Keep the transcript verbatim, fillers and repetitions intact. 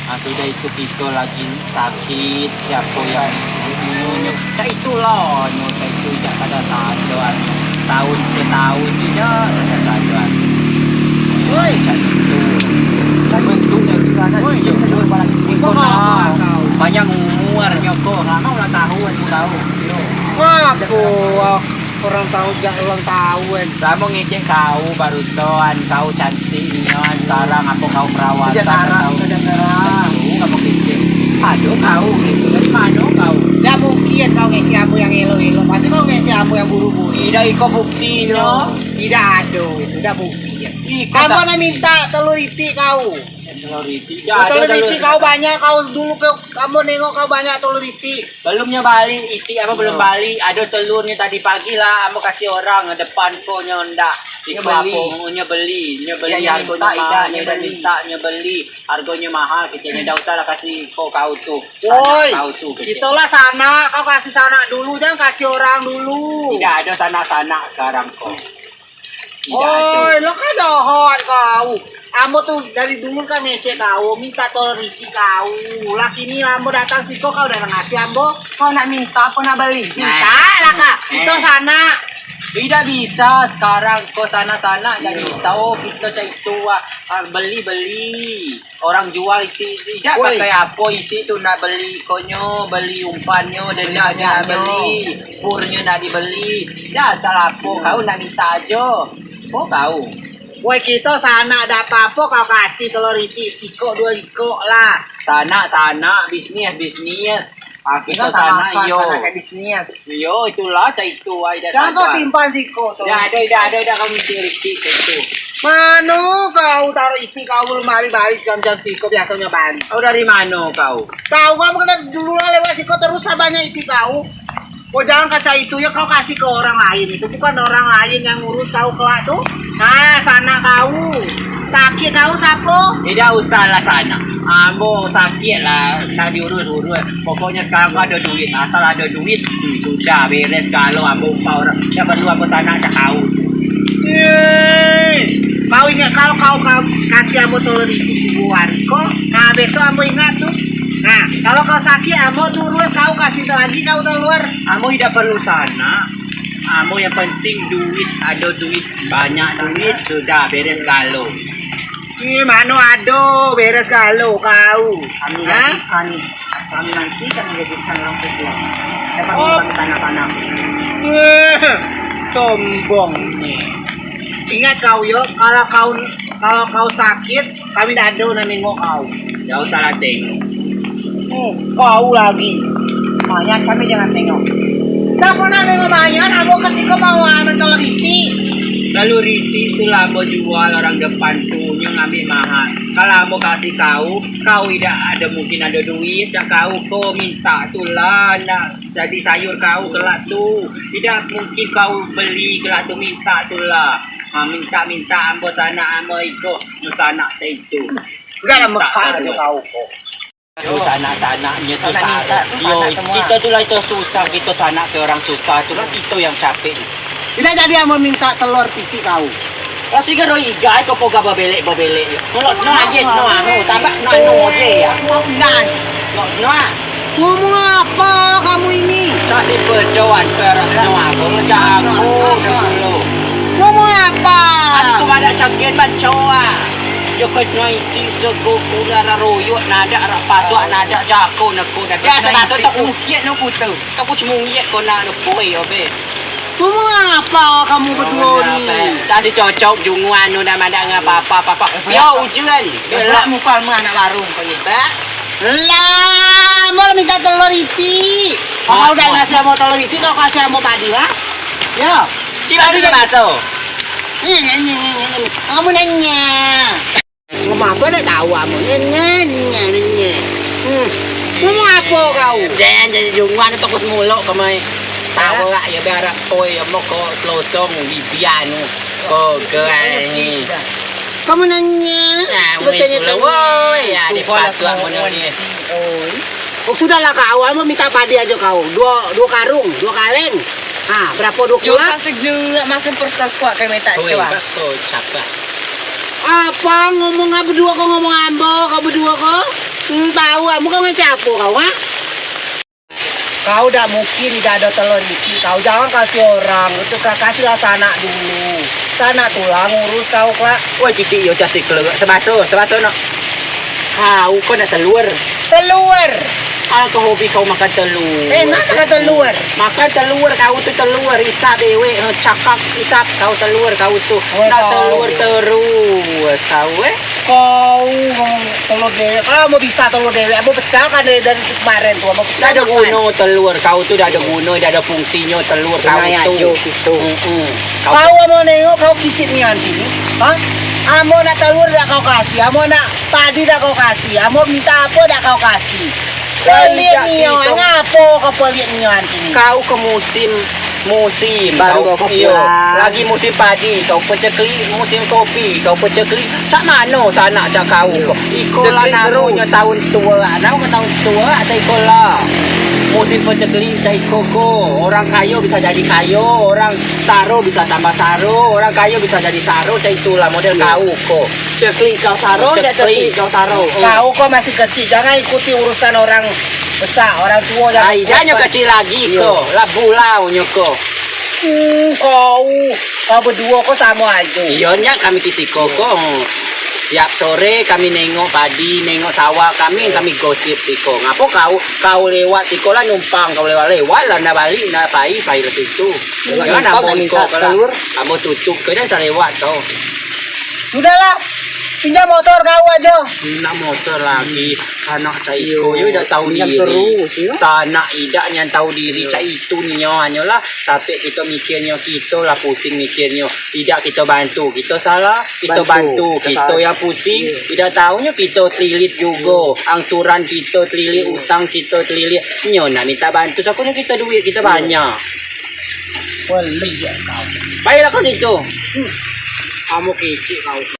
Nah, sudah itu kito lagi sakit, siapo yang nyo, nyo, cak itu lah, nyo cak itu idak sadar-sadar, taun ke taun idak sadar-sadar. Woi, cak itu. Bentuk dari sana, woi, sejak dulu barang itu, kau tahu, kau. Panjang umur nyo ko, lamo ulang taun, kau tahu. Wah, kau. Orang tahu jak ulang taun. Lamo ngecek kau barusan, kau cantik nian, sekarang apo kau perawatan, sejahtera, kau sejahtera. Tahu apo ngecek? Aduh, kau ngecek dari mano kau? Dak mungkin kau ngecek ambo yang elok-elok, pasti kau ngecek ambo yang buruk-buruk. Idak iko buktinyo. Idak ado itu, dak bukti. Iko ambo dak nak minta telur itik kau. Telur itik. Telur itik kau banyak, kau dulu ke ambo nengok kau banyak telur itik. Belum nyo bali itik, apo belum bali? Ado telur nyo tadi pagi lah, ambo kasih orang depan ko nyo ndak. Iko apo? Nyo beli, nyo beli, hargo nyo mahal, nyo minta, nyo beli. Hargo nyo mahal, kecek nyo ndak usah lah kasih ko kau tu. Woi, kau tu, kecek. Itulah sanak, kau kasih sanak dulu, jangan kasih orang dulu. Idak ado sanak-sanak sekarang ko. Oi, lo kan dohot kau. Ambo tu dari dulu kan ngecek kau, minta telur itik kau. Lah kini ambo datang siko kau dak ngasih ambo. Kau nak minta apo nak beli? Minta lah kak. Kito sanak. Idak bisa sekarang ko sanak-sanak idak bisa. Oh, kito cak itu, ah, beli-beli. Orang jual itik, itik, idak pakai apo itik tu nak beli, konyo beli umpannyo, denaknyo nak beli, purnyo nak dibeli. Dak asal apo, kau nak minta ajo. Ko kau. Woi, kito sanak, dak apo-apo kau kasih telur itik sikok duo ikok lah. Sanak, sanak, bisnis, bisnis. Ah, kito sanak, iyo. Iyo, itulah cak itu, ai, dah. Jangan kau simpan siko tu. Dah, dah, dah, dah, dah, kau mesti rikik tu. Mano kau taruh itik kau belum balik-balik jam-jam siko biasonyo balik. Kau dari mano kau? Tahu kau kena dulu lah lewat siko terus lah banyak itik kau. Oh, jangan kaca itu ya, kau kasih ke orang lain. Itu bukan orang lain yang ngurus kau kelak tu. Nah, sanak kau. Sakit kau sapo? Idak usah lah sanak. Ambo sakit lah, nak diurus-urus. Pokoknyo sekarang ko ado duit, asal ado duit, hmm, sudah beres. Kalau ambo umpah orang, dak perlu ambo sanak cak kau tu. Eh, kau ingat kalau kau, kau kasih ambo telur itik duo hari ko, nah, besok ambo ingat tu. Nah, kalau kau sakit, ambo turus kau kasih lagi kau telur. Ambo idak perlu sanak. Ambo yang penting duit, ado duit, banyak duit, sudah beres galo. Ih, mano ado beres galo kau? Kami, hah? Kami, kami nanti akan menjadikan orang sukses. Dapat menyimpan tanah-tanah. Eh, sombong ni. Ingat kau yo, kalau kau, kalau kau sakit, kami dak ado nak nengok kau. Dak usah lah tengok. Hmm, kau lagi. Mayat kami jangan tengok. Siapo nak nengok mayat? Ambo ke siko bawa amen telur itik. Telur itik tu lah ambo jual orang depan tu, nyo ngambik mahal. Kalau ambo kasih kau, kau idak ado mungkin ado duit, cak kau ko minta tu lah, nak jadi sayur kau kelak tu. Idak mungkin kau beli kelak tu, minta tu lah. Ha, minta-minta ambo sanak ambo iko, sanak cak itu. Udah lah, mekak ajo kau ko. Yo, sanak-sanak nyo tu sanak minta tu, yo, sanak semua. Kito tu lah itu susah, kito sanak ke orang susah tu lah kito yang capek. Idak jadi ambo minta telur itik kau. Lah si gero igai ko poga bebelek-bebelek yo. Mulut no aje no anu, tambah no anu aje ya. Nah. No, no. Ngomong apa kamu ini? Cak si pedoan perak no aku, jago dulu. Ngomong apa? Aku pada cagen bacoa. Yo ko no itik sego kula raroyok, nadak rak pasuak, nadak jako neko, nadak. Biaso lah tu tak ukiak no kutu. Aku cuma ukiak ko nak no poi obe. Ngomong apa kamu berdua ni? Tadi cocok junguan nu dah madak ngapa apa apa. Yo ujan. Belak mukal mah anak warung kau ni. Lah, mau minta telur itik. Kau dah ngasih ambo telur itik, kau kasih ambo padi lah. Yo. Cik padi dia masuk. Ini, ini, ini, ini. Kamu nanya. Ngomong apo dak tau amen. Nye, nye, nye, nye. Hmm. Ngomong apo kau? Jangan jadi junguan, takut mulok kemai. Tahu gak ya, biar koi ya mau ko telosong bibian. Ko ke ini. Kamu nanya. Nah, bertanya-tanya. Woi, ya, di pasuak menurutnya. Oi. Oh, sudahlah kau, ambo minta padi ajo kau. Duo, duo karung, duo kaleng. Ha, berapo duo kulak? Coa segenap masuk persekuat kami tak coa. Betul, siapa? Apa ngomong kau berdua ko, ngomong ambo kau berdua ko? Hmm, tahu, ah, muka ngecap kau, ah? Kau dak mungkin dak ado telur iti. Kau jangan kasih orang. Itu ka-, kasihlah sanak dulu. Sanak tulah ngurus kau kelak. Woi, titik yo casi keluar. Sebaso, sebaso nak. Kau, kau nak telur? Telur. Alko hobi kau makan telur. Eh, nak makan telur? Makan telur, kau tu telur. Isap dewek, eh, cakak isap kau telur, kau tu. Oh, nak kau. Telur terus, kau, eh. Kau ngomong telur dewek. Kalau mau bisa telur dewek, mau pecah kan dari, dari kemarin tu, mau pecah. Dak ado guno telur, kau tu dak ado guno, dak ado fungsinyo telur, kau tu. Kena ajo situ. Mm-mm. Kau amen nengok kau kisip nian kini, ha? Amen nak telur dak kau kasih, amen nak padi dak kau kasih, amen minta apo dak kau kasih. Pelit nian, ngapo kau pelit nian kini? Kau ke musim, musim. Baru kau, kau iyo, pulang. Lagi musim padi, kau peceklik, musim kopi, kau peceklik. Cak mano sanak cak kau ko? Iko lah namonyo taun tuo, namo ko taun tuo, atau iko lah. Musim peceklik cak iko ko. Orang kayo bisa jadi kayo, orang saro bisa tambah saro, orang kayo bisa jadi saro, cak itulah model kau ko. Ceklik kau saro, dak ceklik kau saro. Kau ko masih kecik, jangan ikuti urusan orang besak, orang tuo jangan. Ai, dah nyo kecik lagi ko, lah bulau nyo ko. Uh, kau, kau beduo ko samo ajo. Iyo, nyak kami kisiko ko. Tiap sore kami nengok padi, nengok sawah kami, kami gosip siko. Ngapo kau, kau lewat siko lah numpang, kau lewat, lewat lah, nak balik, nak pai, pai lah situ. Jangan numpang, nak minta telur. Ambo tutup ko, jangan salewat kau. Sudahlah, pinjam motor kau ajo. Nak motor lagi, sanak cak iko, yo dak tau diri. Sanak idak nian tau diri, cak itu nio, anyo lah. Sampe kito mikirnyo, kito lah pusing mikirnyo. Idak kito bantu, kito salah, kito bantu, kito yang pusing. Idak taunyo kito telilit jugo, angsuran kito telilit, utang kito telilit. Nyo nak minta bantu, sakonyo kito duit kito banyak. Beli ya kau. Baiklah kau situ. Kamu kicik kau.